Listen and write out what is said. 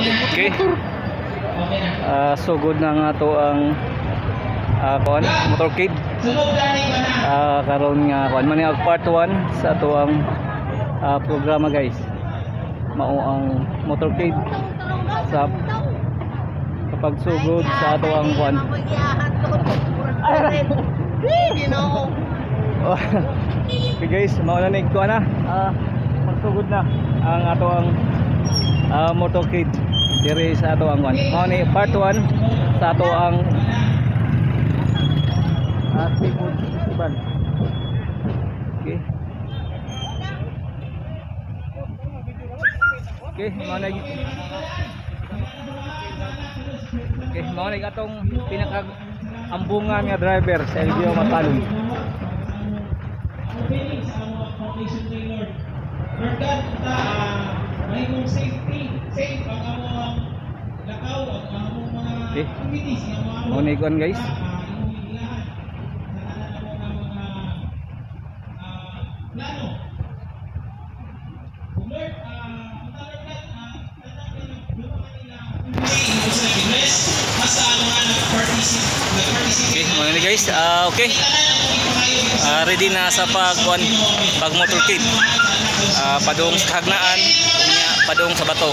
Okay. Sugod na nga to ang kuan, motorcade. Karon nga kuan man ang part 1 sa ato ang programa, guys. Mao ang motorcade sa kapag sugod sa ato ang kuan. Ginoo. Oh. Okay guys, mao na ni kuan na. Pagsugod na ang ato ang motorcade diri sa ato ang kuan. Mao ni part 1 sa ato ang seafood festival. Okay. Okay, mao na. Okay, mao na atong pinaka ambungan nga driver sa LGU Matalom. Opening sa mga foundation ni Lord. Lord God, ta mahimong safety, safe ang among lakaw, ang among mga activities nga mga Mao ni kuan, guys. Imong gilahan sa tanan amo nga mga plano. Ug Lord, unta Lord God, tanan nga nagduha nila activity imo sila i-bless hasta ang mga nag-participate. Okay, mao ni guys. Okay. Ready na sa pag kuan, pag motorcade. Padung sa Kahagnaan, unya padung sa Bato.